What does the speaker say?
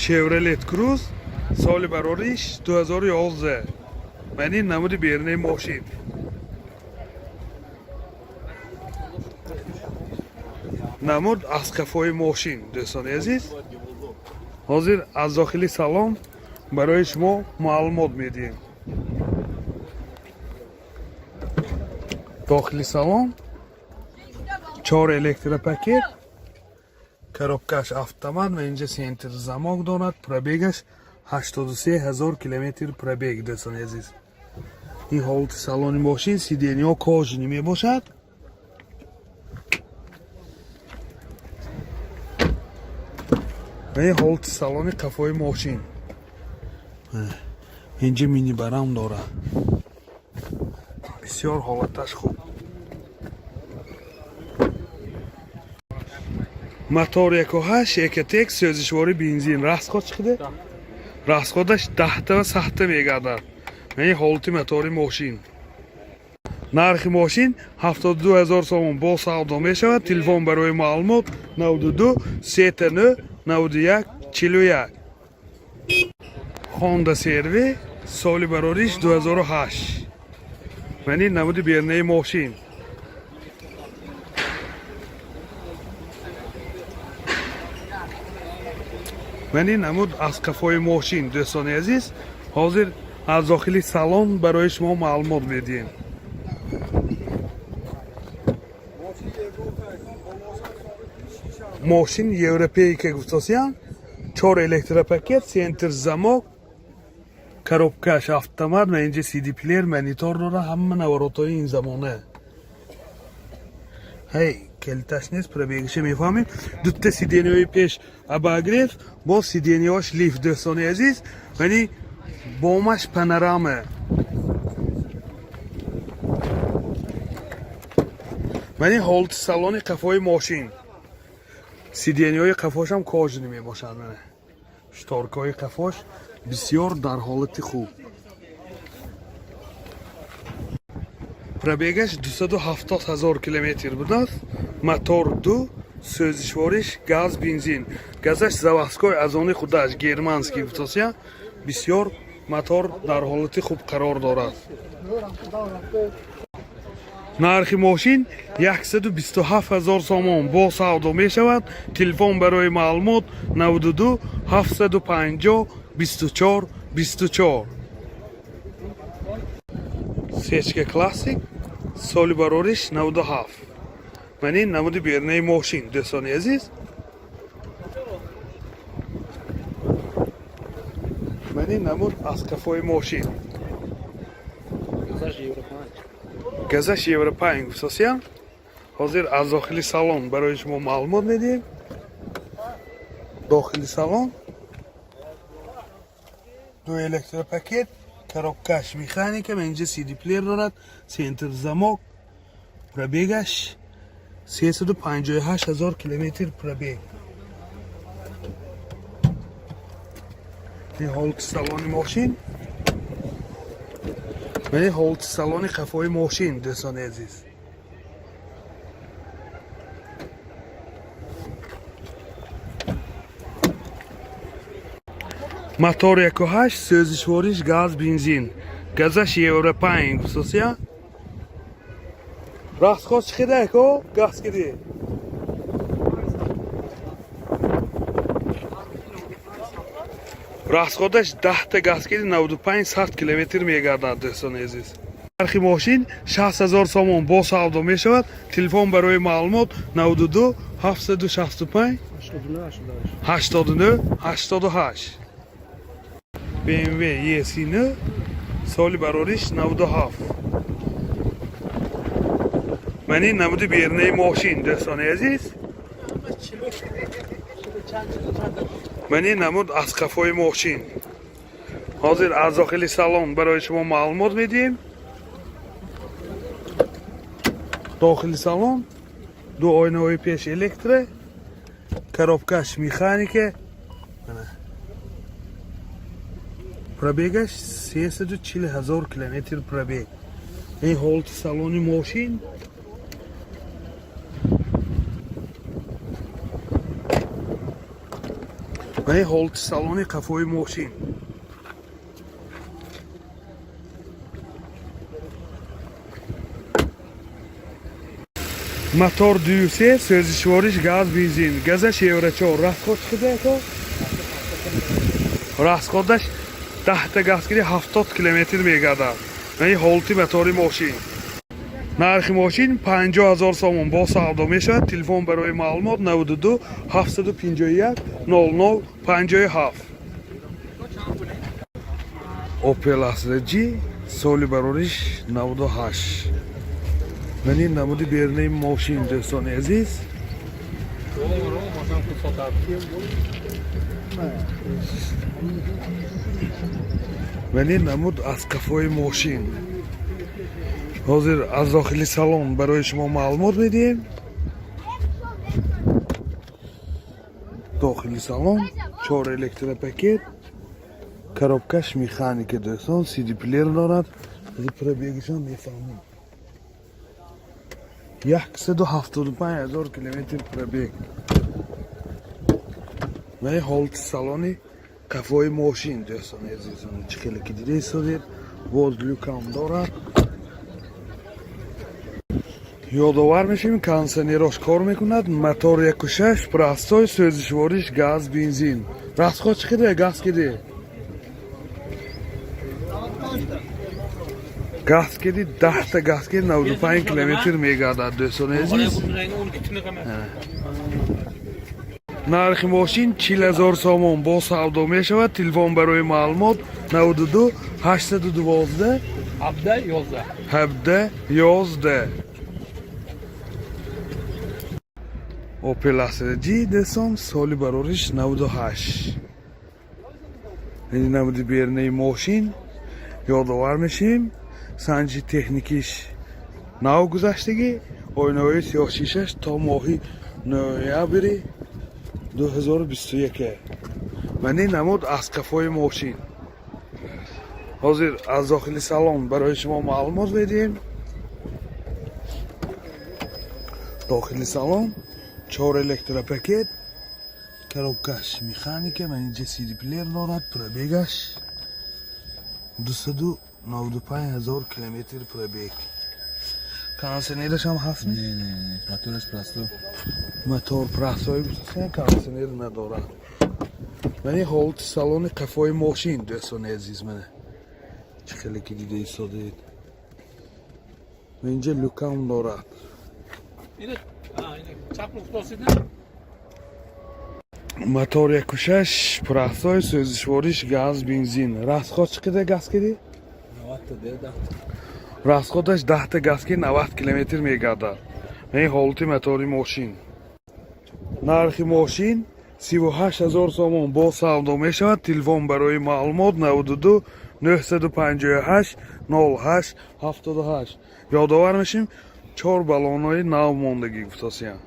Chevrolet Cruze, соли барориш 2011. Ман ин намуди берунаи мошин. Намуд аз қафои мошин, дӯстони азиз. Ҳозир аз дохили салон барои шумо маълумот медиҳем. Дохили салон чор электропакет, коробкаш автомат ва инҷа центр замок дорад. Пробегаш 83 ҳазор километр пробег, дӯстони азиз. Ин ҳолати салони мошин, сиденьяҳо кожаный мебошад. Ва ин ҳолати салони қафои мошин. Инҷа минибарам дорад. Бисёр ҳолаташ хуб. Мотор 1.8 Ecotec, сӯзишвори бензин. Расход чӣ қадар? Расходаш даҳта ва сахта мегардад. Ин ҳолати мотори мошин. Нархи мошин 72 ҳазор сомон, бо савдо мешавад. Телефон барои маълумот 92 39 91 41. Honda CR-V, соли барориш 2008. Ман ин намуди берунаи мошин. Ман ин намуд аз қафои мошин, дӯстони азиз. Ҳозир аз дохили салон барои шумо маълумот медиҳем. Мошин европейка гуфтосиям, чор электропакет, центр замок, коробкаш автомат ва инҷа CD плеер, монитор дора, ҳама наворотҳои ин замона. Ҳай, калташ нест, пробегиша мефаҳмем. Дутта сиденьяҳои пеш обогрев, боз сиденьяҳош лифт, дӯстони азиз. Вани бомаш панорама. Вани ҳолати салони қафои мошин. Сиденьяҳои қафошам кожаный мебошанд. Мана шторкаҳои қафош бисёр дар ҳолати хуб. Пробегаш 270 ҳазор километр будааст. Мотор ду, сӯзишвориш газ, бензин. Газаш заводской, аз они худаш германский гуфтосия. Бисёр мотор дар ҳолати хуб қарор дорад. Нархи мошин 127 ҳазор сомон, бо савдо мешавад. Телефон барои маълумот 92 750 24 24. Сечка Классик, соли барориш 97. Ман ин намуди берунаи мошин, дӯстони азиз. Ман ин намуд аз қафои мошин. Газаш Евро 5. Газаш Евро 5 гуфтосиям. Ҳозир аз дохили салон барои шумо маълумот медиҳем. Дохили салон ду электропакет, коробкаш механика, инҷа CD плеер дорад, центр замок, пробегаш 358 ҳазор километр пробег. Ин ҳолати салони мошин ва ин ҳолати салони қафои мошин, дӯстони азиз. Мотор 1.8, сӯзишвориш газ, бензин. Газаш Евро 5 гуфтосия. Расход чӣ қадар ко газ киди? Расходаш даҳта газ киди 95 100 километр мегардад, дӯстони азиз. Нархи мошин 60 ҳазор сомон, бо савдо мешавад. Телефон барои маълумот 92 765 89 88. 89 88. BMW E39, соли барориш 97. Ман ин намуди берунаи мошин, дӯстони азиз. Ман ин намуд аз қафои мошин. Ҳозир аз дохили салон барои шумо маълумот медиҳем. Дохили салон ду оинаҳои пеш электро, коробкаш механика. Мана. Пробегаш 340 ҳазор километр пробег. Ин ҳолати салони мошин. Ва ин ҳолати салони қафои мошин. Мотор 2.3, сӯзишвориш газ, бензин, газаш евро 4. Расход чиқида, ако? Расходаш 10-та газ киди, 70 километр мегардад. Ин ҳолати мотори мошин. Нархи мошин 50 000 сомон, бо савдо мешавад. Телефон барои маълумот 92 751 00 57. Opel Astra G, соли барориш 98. Ман ин намуди берунаи мошин, дӯстони азиз. Мошин сотад. Ман ин намуд аз қафои мошин. Ҳозир аз дохили салон барои шумо маълумот медиҳем. Дохили салон чор электропакет, коробкаш механика, дӯстон, CD плеер дорад. Аз пробегашам мефаҳмем, 175 000 километр пробег. Ва ин ҳолати салони қафои мошин, дӯстони азизон, чӣ хеле ки дида истодед, боз люкам дорад. Ёдовар мешавем, кондиционерош кор мекунад. Мотор 1.6, простой, сӯзишвориш газ, бензин. Расход чӣ қадар газ киди? Газ киди, 10-та газ киди, 95 километр мегардад, дӯстони азиз. Нархи мошин 40 000 сомон, бо савдо мешавад. Телефон барои маълумот 92 812 17 11. 17 11. Opel Astra G, дӯстон, соли барориш 98. Ин намуди берунаи мошин. Ёдовар мешавем, санҷи техникиш нав гузаштагӣ, оинаҳои сиёҳшишаш то моҳи ноябри 2021. Ман ин намуд аз қафои мошин. Ҳозир аз дохили салон барои шумо маълумот медиҳем. Дохили салон чор электропакет, коробкаш механика, ман инҷа CD плеер дорад. Пробегаш 295 000 километр пробег. Кондиционераш ҳам ҳаст? Не, не, не, мотораш простой. Мотор простой, кондиционер надорад. Ман ин ҳолати салони қафои мошин, дӯстони азиз, мана чӣ хеле ки дида истодед. Ва инҷа люкам дорад. Ина, ина чап нуқтасида. Мотор 1.6, простой, сӯзишвориш газ, бензин. Расход чӣ қадар газ киди? 90 да. Расходаш 10-та газ ки, 90 километр мегардад. Ин ҳолати мотори мошин. Нархи мошин 38 000 сомон, бо савдо мешавад. Телефон барои маълумот 92 958 08 78. Ёдовар мешем, чор баллонҳои нав мондагӣ гуфтосиям.